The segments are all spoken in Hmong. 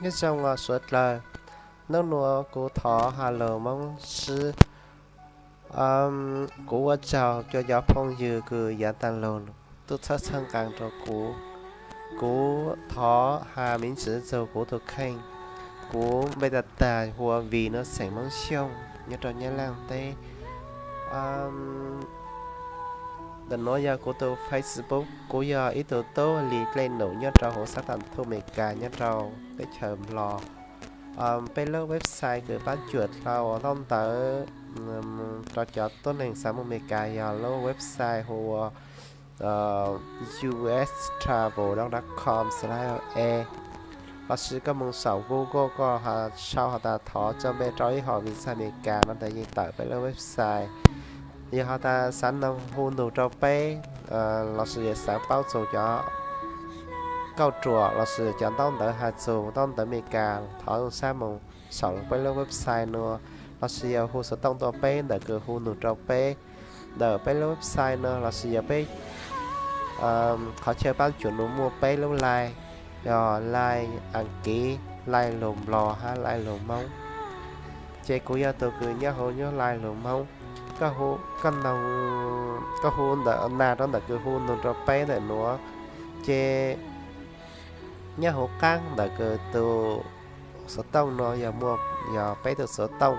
Nyob zoo os suav dlawg, hnub nuav kuv thov has lug Moob sib. Kuv ua tsaug rua cov phooj ywg kws yav taag lug tuaj txhawb txhawb nqaa rua kuv. Kuv thov has miv tsi txug kuv tug kheej. Kuv npe tag tag hu ua Vim nuav xeem Moob Xyooj nyob rua Nyab Laaj teb. Ntawm nuav yog kuv tug Facebook. Kuv yog ib tug tub hli dlej num nyob rua huv xab tha thuj Amelikas nyob rua teb chaws Nplog. Peb lub website kws paab cuam dlhau ntaub ntawv rua cov tuab neeg xaav moog Amelikas yog lub website hu ua U S travel dot com slash L A. Lossis koj moog saum Google koj sau has tas thov tso npe rau ib hom visa Amelikas no tas yeej tawm peb lub website. Yog has tas xaav noog hu nug rua peb lossis xaav paub txug cov kauj ruam lossis cov ntaub ntawv has txug ntaub ntawv Amelikas, thov zoo sab moog saum peb lub website nuav, lossis yog hu xuv tooj tuaj peb ntawm kws hu nug rua peb ntawm peb lub website nuav, lossis yog peb qhov chaw paab cuam nuav muaj peb lub laij, yog laij Askiv, laij lug Nplog hab laij lug Moob. Ces kuv yog tug kws nyob huv nyob laij lug Moob. Koj hu, koj noog, koj hu ntawm, nas rua ntawm kws hu nug rua peb ntawm nuav, ces nyob huv qaab ntawm kws tug xuv tooj nuav yog muaj, yog peb tug xuv tooj.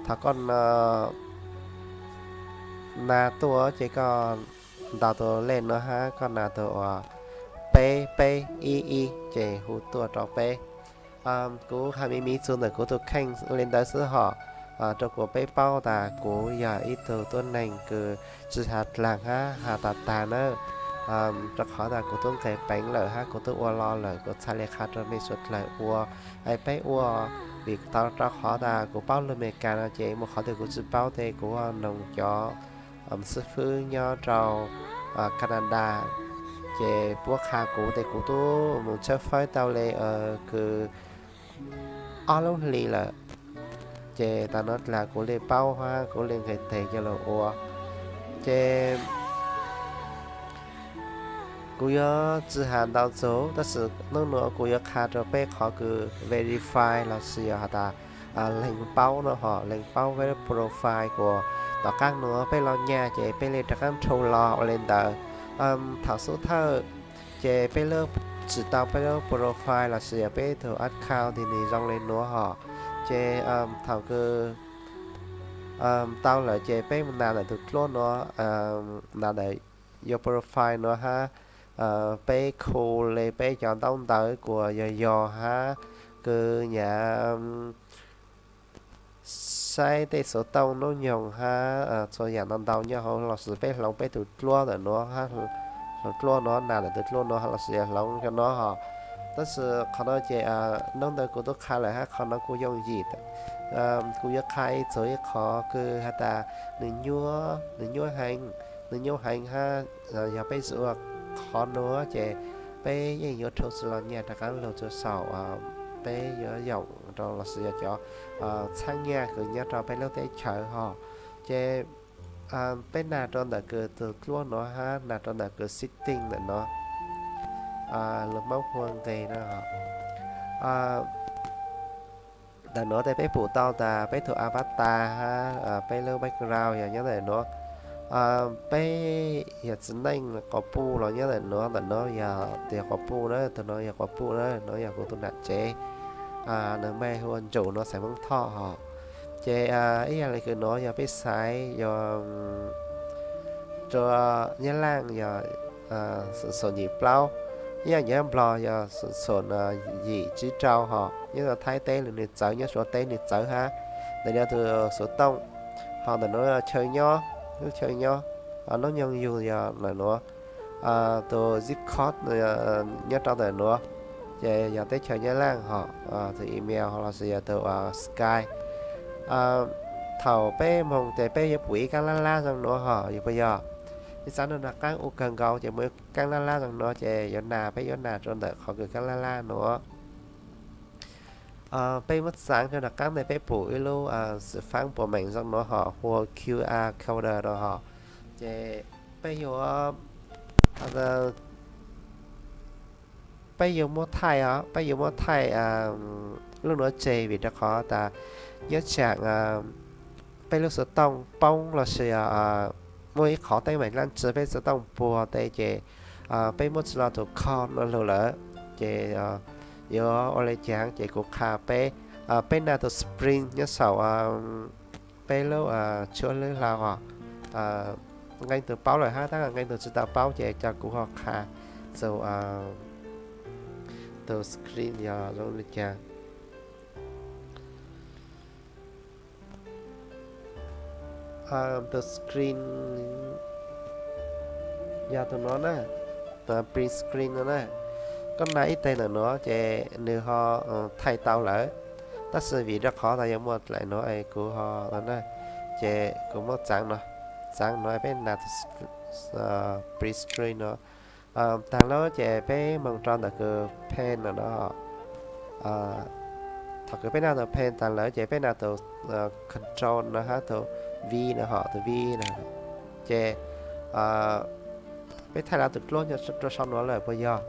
Thaum koj nas tuaj ces koj ntaus tug lej nuav hab koj nas tug uas peb peb ib ib ces hu tuaj rua peb. Kuv has miv miv txug ntawm kuv tug kheej le ntawd xwb hom, rua kuas peb paub tas kuv yog ib tug tuab neeg kws tsi has dlaag hab has tag tag nawb. Rua qhov tas kuv tub nqeg peev lawm hab kuv tub ua lo lawm, kuv txhad le qha rua mej suav dlawg ua, es peb ua, vim tau rua qhov tas kuv paub lug Amelikas no ces muaj qhov twg kuv tsi paub tes kuv noog cov xib fwb nyob rua Canada, ces puab qha kuv tes kuv tub moog tshawb fawb tau le kws ob lub hli lawm. Ces tas nuav dlaag kuv le paub hab kuv le nqeg teg coj lug ua. Ces kuv yuav tsi has ntau txug, tab sis hnub nuav kuv yuav qha rua peb qhov kws verify lossis yog has tas leeg paub no hom, leeg paub peb lub profile kuas tom qaab nuav peb los nyaj ces peb le rov qaab rhu los ua le ntawd. Thaum xub thawj ces peb lub, tsim tau peb lub profile lossis yog peb tug account tig nig zoo le nuav hom, ces thaum kws tau lawm ces peb mus nas ntawm tug dluab nuav, nas ntawm your profile nuav hab peb khu le peb cov ntaub ntawv kuas yog yog hab kws nyam saib tej xuv tooj noob nyoog hab txhua yaam ntau ntau nyob huv lossis peb hloov peb tug dluab ntawm nuav, hloov dluab nuav, nas ntawm tug dluab nuav lossis yog hloov cov nuav hom. Tab sis qhov no ces nub ntawd kuv tub qha lawm hab qhov no kuj yooj yim. Kuv yuav qha ib txug ib qhov kws has tas nwg nyuab, nwg nyuab heev, nwg nyuab heev hab yog peb tsi ua qhov nuav ces peb yeej yuav rhu tsi los nyaj rov qaab lug txug saum peb yuav yoom rua lossis yog cov txhab nyaj kws nyob rua peb lub teb chaws hom. Ces peb nas rua ntawm kws tug dluab nuav hab nas rua ntawm kws setting ntawm nuav, lug Moob hu ua nqeg no. Ntawm nuav tes peb pum tau tas peb tug avatar hab peb lub background yog nyob ntawm nuav. Peb yog txiv neej quas puj los nyob ntawm nuav, ntawm nuav yog tias quas puj na, tug nuav yog quas puj na, nuav yog kuv tug nam tsev. Nwg npe hu ua Ntsum, nuav xeem Moob Thoj hom. Ces ib yaam le kws nuav yog peb xaiv yog rua Nyab Laaj yog xum xum yim plaub, ib yaam nyob Nplog yog xum xum yim tsib rau hom, nyob rua Thaib teb le nwg txawv, nyob Suav teb nwg txawv hab. Ntawm nuav tug xuv tooj, hos ntawm nuav chaw nyob, lub chaw nyob, noob nyoog yug yog ntawm nuav, tug zip code nyob rua ntawm nuav, ces yog teb chaws Nyab Laaj hom, tug email lossis yog tug Skype. Thaum peb moog tes peb yuav pum ib kaab lab lab zoo nuav hom, yog puas yog? Ib txhab nuav nag qaab ua kawg nkaus ces muaj ib kaab lab lab zoo nuav ces yuav nas, peb yuav nas rua ntawm qhov kws kaab lab lab nuav. Peb muab txaav rua nag qaab tes peb pum ib lub xwm faab puas meem zoo nuav hom, hu ua QR code no hom. Ces peb yuav, Peb yuav muab thaij os, peb yuav muab thaij lub nuav tseg vim rau qhov tas nyob tsam peb lub xov tooj poob los sis muaj ib qhov teeb meem dlaab tsi peb xov tooj puag tes ces peb muab tsi lo tus code no lug lawm ces yuav ua le caag ces kuv qha peb, peb naj tus spring nyob saum peb lub tshuab lub hlau os. Nqee tug paub lawm hab tab nqee tug tsi tau paub ces cov kuv ho qha txug tus screen yog zoo li cas. Tus screen yog tus nuav na, print screen no na. Koj naj ib teg ntawm nuav ces nwg ho thaij tau lawm. Tab sis vim rau qhov tas yuav muaj dlaim nuav es kuv ho na, ces kuv muab txaav no, txaav no peb naj tus print screen no. Taag lawm ces peb moog rau ntawm kws pen no no. Thaum kws peb naj tus pen taag lawm ces peb naj tus control no hab tus V no ho, tus V no. Ces peb thaij lawm tus dluab nyob rau sau nuav lawm puas yog?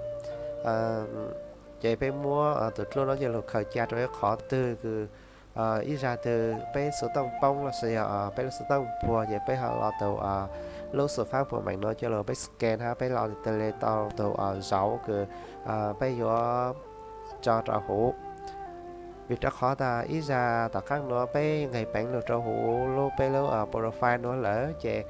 Ces peb muab tus dluab no coj lug khaws ca rau ib qhov twg kws ib zag twg peb xov tooj poob los sis yog peb lub xov tooj puag ces peb ho lo tus lub xov faab puag meem no coj lug peb scan hab peb lo tau le tau tus zauv kws peb yuav tso rau huv. Vim rau qhov tas ib zag tom qaab nuav peb nqeg peev lug rau huv lub peb lub profile nuav lawm ces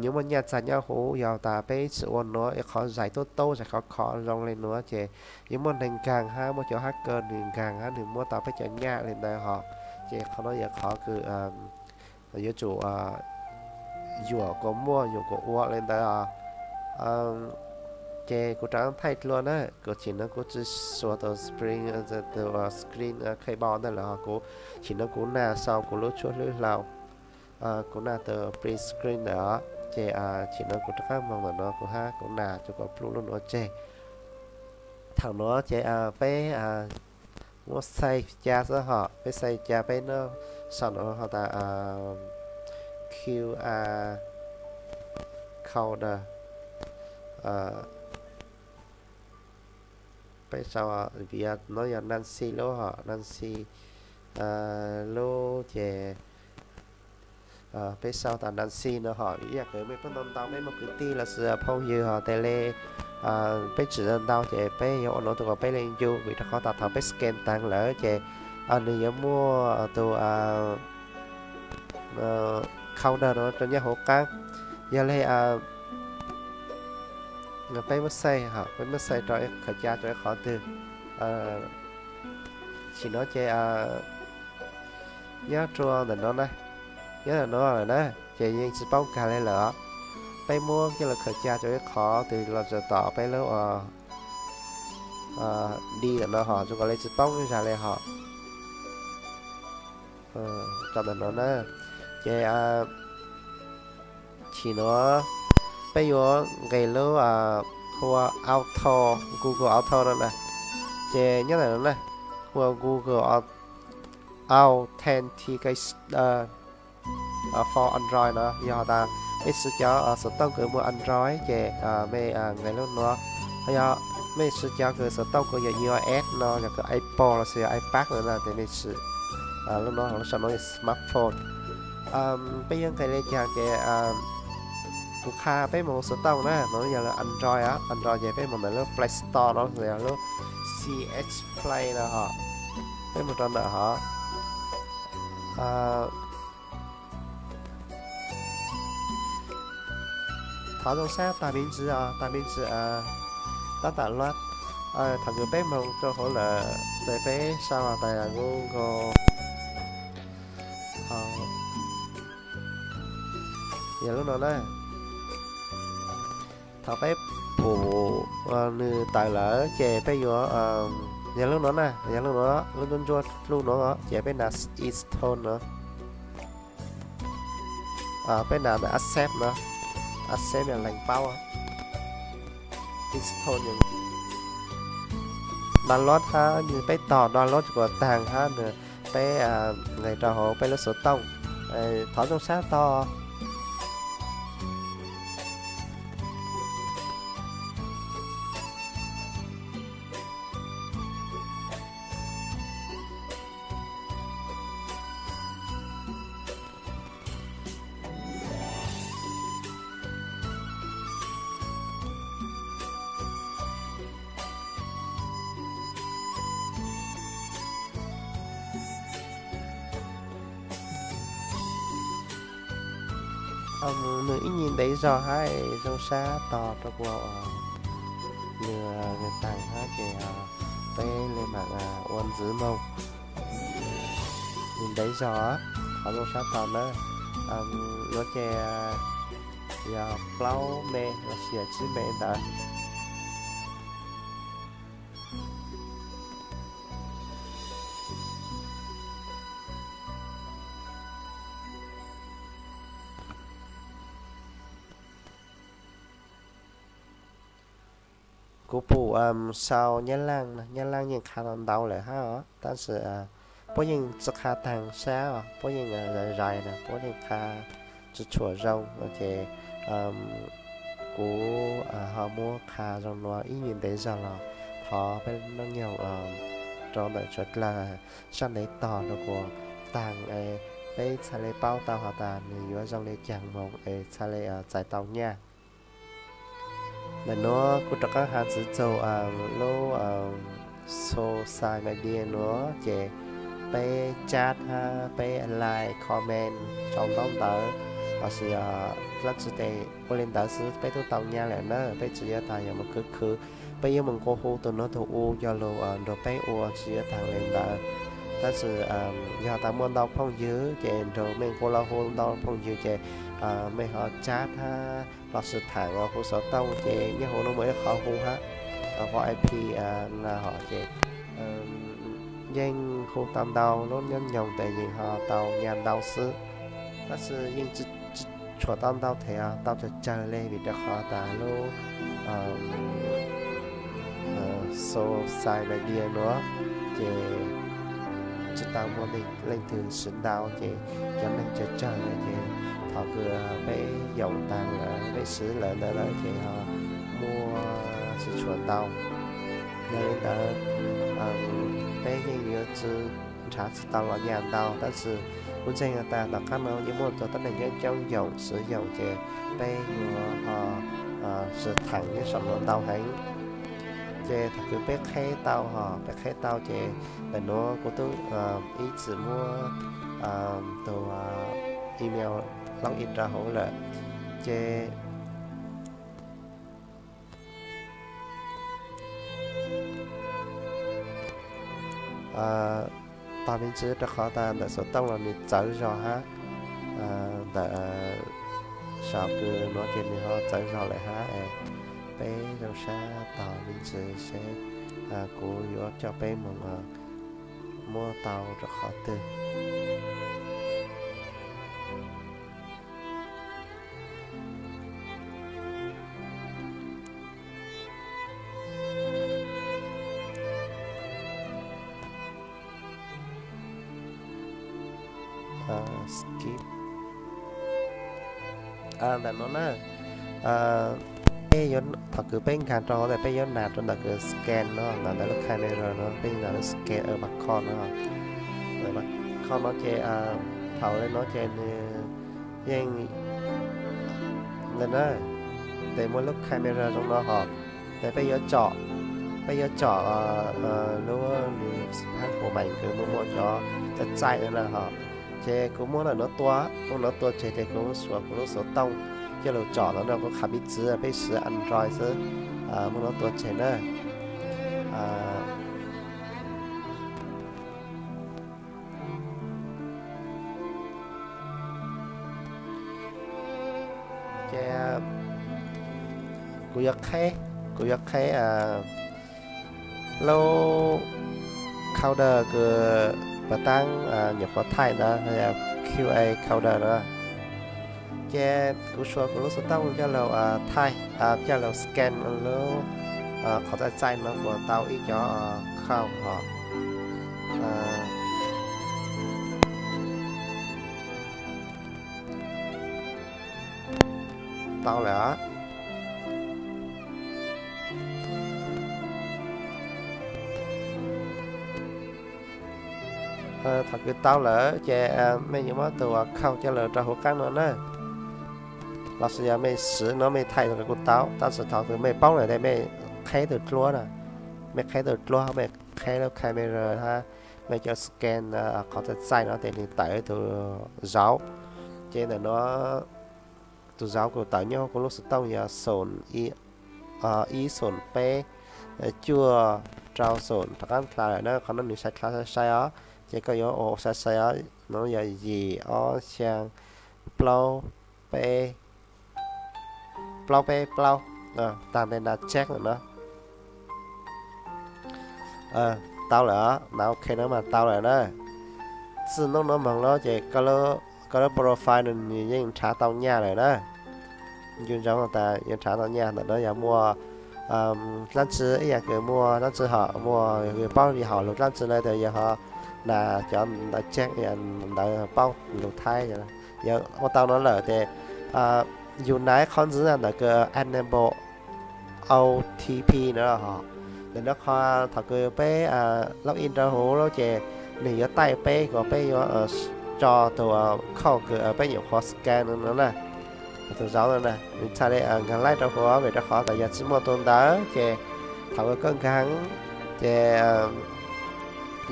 yuav muaj nyaj txag nyob huv, yog tas peb tsi ua nuav ib qhov zais tub tub zais khov kho zoo le nuav ces yuav muaj neeg nkaag hab muaj cov hacker nwg nkaag hab nwg muab tau peb cov nyaj le ntawd hos. Ces qhov no yog qhov kws yuav tsum yuam kom muaj yuam kom ua le ntawd os. Ces kuv rov thaij dlua na, kuv chim no kuv tsi xuas tus spring, tus screen keyboard ntawd lawm hos, kuv chim no kuv naj sau kuv lub tshuab hlwb hlau, kuv naj tus print screen ntawd os. Ces chim no kuv rov qab moog ntawm no kuv hab kuv naj cov kom pluj lub nuav tseg. Thaum nuav ces peb muab save ca xwb hos, peb save ca peb nub sau nuav has tas QR code. Peb sau, vim nuav yog Nancy lub hos, Nancy lub ces peb sau tas Nancy no hos, ib yam kws mej puab ntau ntau peb muaj kwv tij los sis phooj ywg hos tes le peb tsim ntau ces peb yuav ua nuav tus kom peb le ncu, vim rau qhov tas thaum peb scan taag lawm ces nwg yuav muaj tus code no rau nyob huv qaab. Yog le peb muab save, peb muab save rau khaws ca rau ib qhov twg. Chim no ces nyob rua ntawm no na, nyob ntawm no lawm na, ces yeej tsi poob kag le lawm os. Peb muab coj lug khaws ca rua ib qhov twg los txug tom peb lub D ntawm no hos, zoo nkaus le tsi poob ib zag le hos. Rau ntawm no na, ces chim nuav peb yuav nqes lub hu ua Auto, Google Auto no na. Ces nyob ntawm no na, hu ua Google Authenticator for Android no, yog tas mej siv cov xov tooj kws muaj Android ces mej nqes lub nuav. Ho yog mej siv cov kws xov tooj kws yog iOS no, yog kws Apple los sis yog iPad no na, ces mej siv lub nuav, lub sau nuav yog smartphone. Peb yuav nqes le caag ces kuv qha peb moog xov tooj na, no yog lub Android, Android ces peb moog ntawm lub Play Store no, yog lub C H Play no hos. Peb moog rau ntawm hos. Thov zoo sab tag me ntsis os, tag me ntsis tab tom load. Thaum kws peb moog rau hauv lawm ces peb sau tas Google, yog lub no na. Thaum peb pum nwg tawm lawm ces peb yuav, yog lub no na, yog lub no, lub ntsuab ntsuab lub no ces peb naj install no. Peb naj ntawm accept no, accept yog lees paub. Install nwg download hab nwg peb tog download kuas taag hab nwg peb nqes rau hauv peb lub xov tooj. Thov zoo sab tog. Nws ib nyuag ntev zog hab zoo sab tog rau kuv, nws taag hab ces peb le maam ua ntxiv moog. Nws ntev zog, qhov zoo sab tog na, nuav ces yog plaub me los sis tsib me ntawd. Kuv pum sau Nyab Laaj, Nyab Laaj yeej qha tau ntau lawm hab os, tab sis puab yeej tsi qha taag sab os, puab yeej zais zais na, puab yeej qha tsi tshuam zoo no ces kuv ho muab qha zoo nuav ib nyuag ntev zog los thov peb noob nyoog rau ntawm suav dlawg sab ntev tog rau kuv taag es peb txhaj le paub tau has tas nws yuav zoo le caag moog es txhaj le txais tau nyaj. Ntawm nuav kuv rov qaab has ntxiv txug lub social media nuav ces peb chat hab peb like comment sau ntaub ntawv los sis dlaab tsi tes ua le ntawd xwb peb tub tau nyaj lawm na, peb tsi yuav tas yuav mus khwv khwv, peb yuav mus nqua hu tug nuav tug u coj lug nrug peb ua tsi yuav taag le ntawd. Tab sis yog tas muaj ntau phooj ywg ces nrug mej nqua lug hu ntau phooj ywg ces mej ho chat hab los sis thaam hu xov tooj ces nyob huv nuav muaj ib qhov hu hab, qhov I P na hom ces yeej hu tau ntau lub nyob nyoog tes yeej ho tau nyaj ntau xwb. Tab sis yeej tsi tshuam tau ntau them tau tsawg tsawg le vim rau qhov tas lub social media nuav ces tsi tau muaj leej twg siv ntau ces cov neeg tsawg tsawg na ces thaum kws peb yoom taag lawm peb siv lawm ntawd lawm ces ho muaj tsi tshuam ntau. Yog le ntawd peb yeej yuav tsi nrhav tsi tau los nyaj ntau, tab sis kuv ntseeg has tas tom qab no yeej muaj tug tuab neeg coob coob yoom siv yoom ces peb yuav ho siv thaam nyob saum nuav ntau heev. Ces thaum kws peb qheb tau hom peb qheb tau ces ntawm nuav kuv tub ib txwm muab tug email log in rau hauv lawm ces tog me ntsis rau qhov tas ntawm xov tooj los nws txawv zog hab, ntawm saum kws nuav ces nws ho txawv zog lawm hab es peb zoo sab tog me ntsis seb kuv yuav coj peb moog muab tau rau qhov twg. Skip. Ntawm no na, peb yuav, thaum kws peb nkag rau hauv tas peb yuav nas rau ntawm kws scan no, ntawm lub camera no peb yuav nas lub scan barcode no. Barcode no ces thaum le no ces nws yeej, ntawm na, tes muaj lub camera zoo no hom, tes peb yuav tsom, peb yuav tsom lub nws hab pum meem kws muaj muaj cov txaij txaij no na hom. Ces kuv muab ntawm nuav tua, muab nuav tua tseg tes kuv suav kuv lub xov tooj coj lug tsom no na, kuv qha piv txwv peb siv Android xwb, muab nuav tua tseg na. Ces kuv yuav qheb, kuv yuav qheb lub coder kws puas taab nyuam qhuav thaij ntawd, Q A coder na. Ces kuv suav kuv lub xov tooj coj lug thaij, coj lug scan lub qhov txaij txaij no kuas tau ib cov khau hom. Tau lawm. Thaum kws tau lawm ces mej yuav muab tug khau coj lug rau huv qaab no na. Los sis yog mej siv no mej thaij tug kuj tau, tab sis thaum kws mej paub lawm tes mej qheb tug dluab na, mej qheb tug dluab, mej qheb lub camera hab mej coj scan qhov txaij txaij no tes nws tawm tug zauv. Ces ntawm no Tus zauv kuv tawm nyob kuv lub xov tooj yog xoom ib xoom peb cuaj rau xoom rov qab dlha lawm na. Qhov no nws sai dlha sai sai os, ces koj yuav ua sai sai os. No yog yim ob xyaa plaub peb, plaub peb plaub, tag ntawd na check lawm na. Tau lawm, na ok no mas tau lawm na. Txij hnub no moog lawm ces koj lub profile no nws yeej nrhav tau nyaj lawm na. Ncu ntsoov tas yuav nrhav tau nyaj ntawm no yog muaj dlaab tsi ib yam kws muaj dlaab tsi hom, muaj kws paub li hom lug dlaab tsi na, tas yog ho nas cov ntawv Jack ntawv paub lug Thaib, yog ua tau no lawm ces yus nas qhov ntxiv ntawm kws enable O T P no ho. Ntawm no qhov thaum kws peb log in rau huv lawm ces nws yuav taij peb kom peb yuav tso tus code kws peb nyuam qhuav scan no na. Tus zauv no na nws txhaj le nkaag laib rau huv vim rau qhov tas yog tsi muaj tus ntawd ces thaum kws koj nkaag ces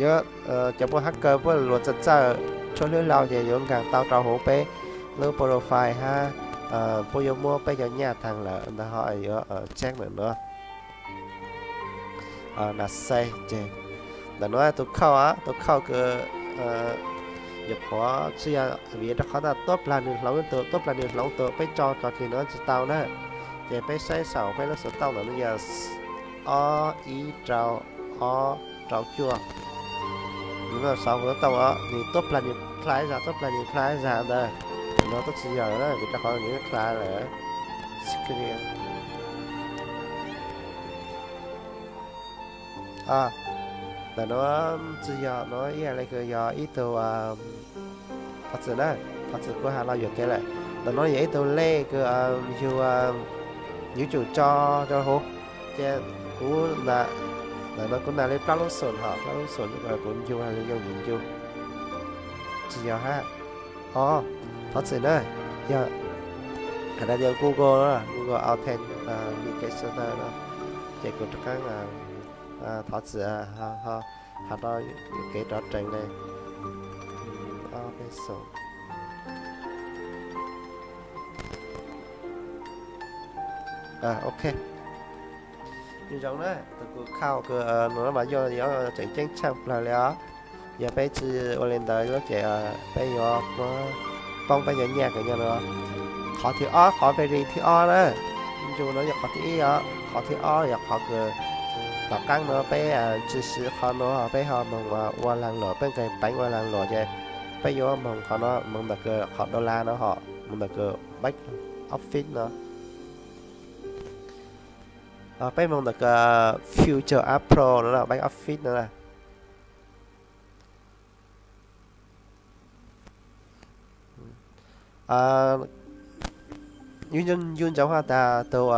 yuav cov poj hacker puab luas txawj txawj tshuab hlwb hlau ces yuav nkaag tau rau huv peb lub profile hab puab yuav muab peb cov nyaj taag lawm ntawd ho yuav check lawm no. Na xai ces ntawm no tus code, tus code kws nyuam qhuav tsi yog vim rau qhov tas tuab plag nws hloov tus, tuab plag nws hloov tus, peb tso tso kis no tsi tau na. Ces peb saib saum peb lub xov tooj ntawm no yog ob ib rau ob rau cuaj. Nws no saum kuv xov tooj os, nws tuab plag nws dlha zag, tuab plag nws dlha zag ntawd. Ntawm no tuab tsi yog na vim rau qhov nws dlha lawm. Ntawm no tsi yog no ib yam le kws yog ib tug thov txim na, thov txim kuv has lo yuam kev lawm. Ntawm no yog ib tug lej kws yug yuav tsum tso rau huv. Ces kuv, ntawm no kuv nas li plaub lub xoom ho, plaub lub xoom kuv ncu has li yooj yim ncu. Tsi yog hab. Os, thov txim na, yog has tas yog Google, Google Authenticator no, ces kuv rov qab thov txim, has rau kev rov reev le. Ob peb xoom. Ok. Nco ntsoov na, tus kws code kws no mas yog tseem ceeb tshaaj plawg li os. Yog peb tsi ua li ntawd lawm ces peb yuav poob peb cov nyaj kws nyob no. Qhov thib ob, qhov very thib ob na, ncu no yog qhov thib ib os, qhov thib ob yog qhov kws tom qaab no peb tsi siv qhov no, peb ho moog ua laag luam, peb nqeg peev ua laag luam ces peb yuav moog qhov no, moog ntawm kws qhov dollar no ho, moog ntawm kws back office no. Peb moog ntawm kws Future App Pro no, back office no na. Ncu ntsoov has tas tus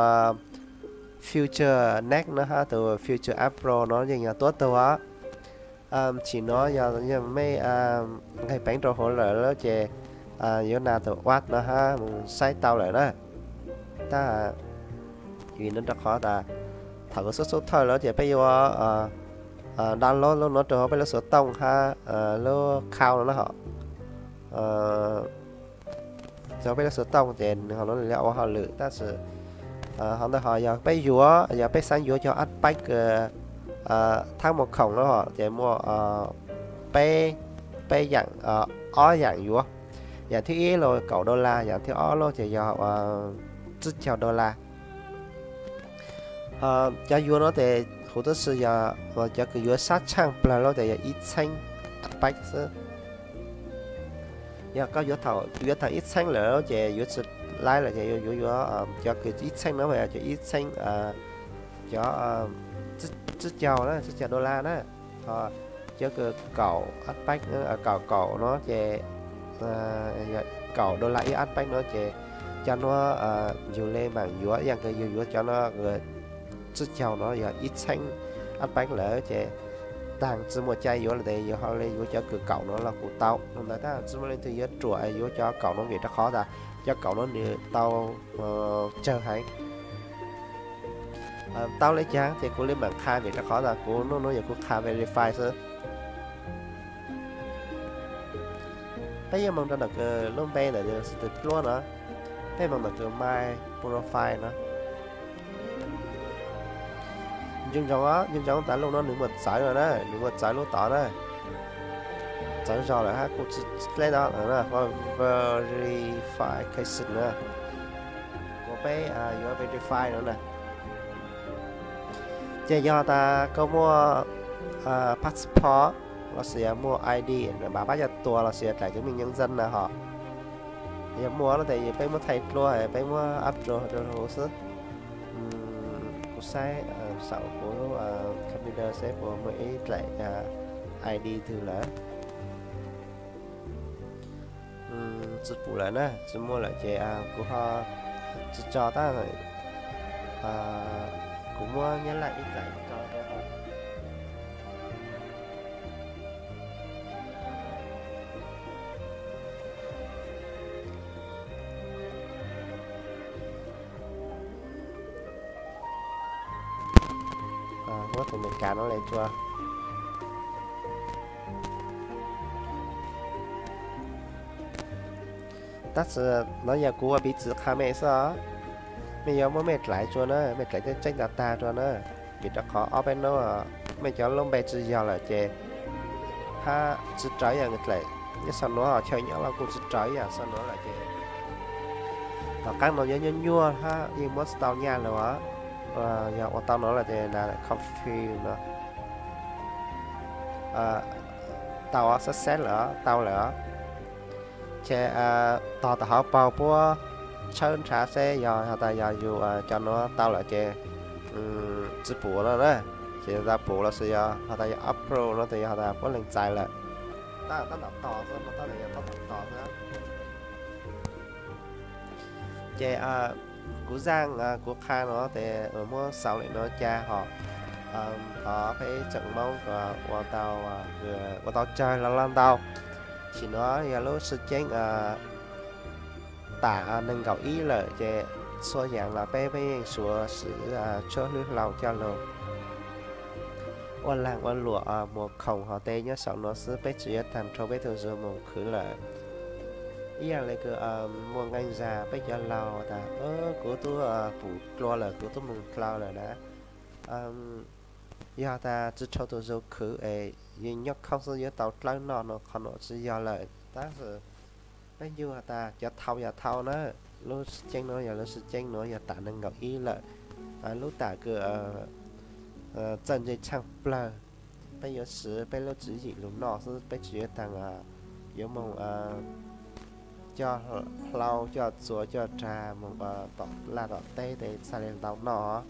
Future Next no hab tus Future App Pro no yeej yog tuab tug os. Chim no yog mej nqeg peev rau huv lawm lawm ces yuav nas tus app no hab moog saib tau lawm na. Tab vim no rau qhov tas thaum kws xub xub thawj lawm ces peb yuav download lub no rau huv peb lub xov tooj hab lub cloud no na ho. Rau peb lub xov tooj ces nws ho no li ua hauj lwm tab sis ho ntawd ho yog peb yuav, yog peb xav yuav cov app pack kws thaab mus khoom no ho ces muaj peb, peb yaam, ob yaam yuav. Yaam thib ib los kaum dollar, yaam thib ob los ces yog tsib caug dollar. Cov yuav no ces huv tub si yog cov kws yuav sab tshaaj plawg lawm ces yog ib txheeb app pack xwb. Yog koj yuav thaum, yuav thaum ib txheeb lawm ces yuav tsi laib lawm ces yuav yuav cov kws ib txheeb no mas yog cov ib txheeb, cov tsib caug na, tsib caug dollar na. Ho cov kws kaum app pack, kaum kaum no ces yog kaum dollar ib app pack no ces cov no yus le maam yuav ib yaam kws yus yuav cov no tsib caug no yog ib txheeb app pack lawm ces taag tsi muaj cai yuav lawm ces yus ho le yuav cov kws kaum no los kuj tau. Ntawd tab tsi muaj leej twg yuav ruam yuav cov kaum no vim rau qhov tas cov kaum no nws tau tsawg heev. Tau le caag ces kuv le maam qha vim rau qhov tas kuv nub nub yog kuv qha verify xwb. Peb yuav moog rau ntawm kws lub npe ntawm xwm tws pluab no. Peb moog ntawm kws My Profile no. Ntsoov ntsoov, ntsoov ntsoov tas lub no nws muaj txawv no na, nws muaj txawv lub tod na. Txawv zog lawm hab kuj tsi dleb no, Verification na. Kuas peb yuav verify no na. Ces yog tas koj muaj passport lossis yog muaj I D, bản pá cov tuas lossis yog dlaim chứng minh nhân dân na hos. Yog muaj no tes peb muab thaij dlua, peb muab upload rua huv xwb. Kuv saib saum kuv lub computer seb puas muaj ib dlaim I D twg lawm. Tsi pum lawm na, tsi muaj lawm ces kuv ho tsi tso tab, kuv muab nyab laj ib dlaim tso rau. Muab tus Amelikas no le tsua. Tab sis no yog kuv ua piv txwv qha mej xwb os. Mej yuav muab mej dlaim tsua na, mej dlaim tseeb tseeb tag tag tsua na. Vim rau qhov ob peb hnub mej cov lub npe tsi yog lawm ces hab tsi raws ib yam dlaim. Nyob sau nuav ho chaw nyob los kuj tsi raws ib yam sau nuav lawm ces tom qaab no yuav nyuaj nyuaj hab yeej muab tsi tau nyaj lawm os. Yog ua tau no lawm ces na confirm no. Tau os, success lawm os, tau lawm os. Ces tog tom hauv paug puab tshawb nrhav seb yog has tas yog yus cov nuav tau lawm ces tsi pum no na. Ces yog tas pum lossis yog has tas yog approve no tes yog has tas puab lees txais lawm. Tab tom tos xwb, tab tom tos xwb. Ces kuv zaaj kuv qha no tes muab xaus le nuav ca hom. Thov peb tsoom Moob ua tau, ua tau tsawg los lug ntau. Sim nuav yog lub sib ceeb tam nees nkaum ib lawm ces txhua yaam los peb peb yeej suav swv tshuab hlwb hlau coj lug ua laag ua luam mus khoom hov tes nyob saum nuav xwb, peb tsi yuav taag dhau peb tug zug mus khwv lawm. Ib yaam le kws muaj nqee zag peb cov laug tas kuv tub pum dlua lawm, kuv tub moog dlau lawm na. Yog tas tsi dhau tug zug khwv es yeej nyob khoob xwb yuav tau dlawb noj no qhov nuav tsi yog lawm. Tab sis peb ncu has tas cov thau yog thau na, lub sib ceeb nuav yog lub sib ceeb nuav yog tam nees nkaum ib lawm. Lub tam kws txawj ntse tshaaj plawg, peb yuav swv peb lub tswv yim lug noj xwb, peb tsi yuav taag yuav moog coj hlau coj txuas coj rag moog tom laj tom teb tes txhaj le ntau noj.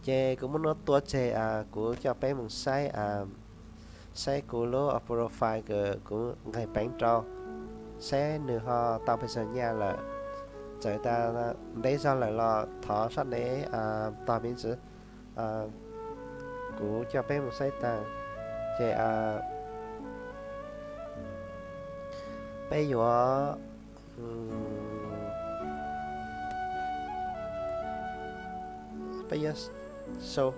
Ces kuv muab nuav tua tseg, kuv coj peb moog saib, saib kuv lub profile kws kuv nqeg peev rau, saib nwg ho tau pes tsawg nyaj lawm. Txawm tas ntev zog lawm los thov sab ntev tog piv txwv. Kuv coj peb moog saib taag, ces peb yuav, peb yuav sau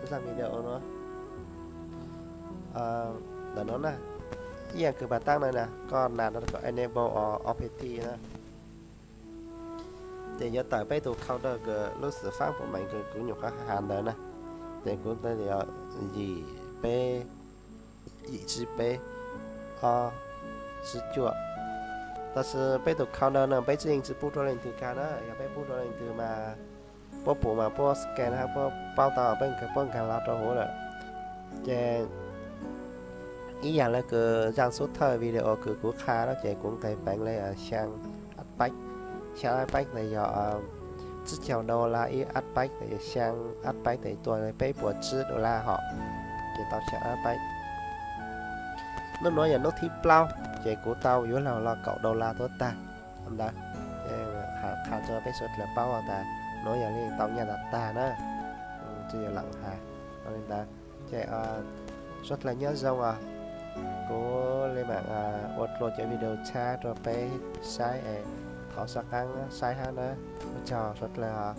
zaaj video nuav ntawm nuav na. Ib yaam kws pas taab na, koj nas rau kom enable O P T na. Ces yuav tawm peb tug counter kws lub xwm faab pum meem kws kuv nyuam qhuav has ntawd na. Ces kuv yim peb, yim tsib peb, ob tsib cuaj. Tab sis peb tug counter no peb tsi yeej tsi pub rau leej twg kag na, yog peb pub rau leej twg mas puab pum mas puab scan hab puab paub tau peb puab nkaag los rau huv lawm. Ces ib yaam le kws zaaj xub thawj video kws kuv qha no ces kuv nqeg peev le xyaa ab paib. Xyaa ab paib tes yog tsib caug dollar ib ab paib, tes yog xyaa ab paib tes tuaj le peb puas tsib dollar hom. Ces tau xyaa ab paib. Nub nuav yog nub thib plaub ces kuv tau yuav laug los kaum dollar tuab taag ntawd. Qha rua peb suav dlawg paub tas nuav yog le tau nyaj tag tag na, tsi yog lam has le ntawd. Ces suav dlawg nyob zoo os. Kuv le maam ua dlua cov video tshab rua peb saib es thov sab qaab saib hab na. Ua tsaug suav dlawg.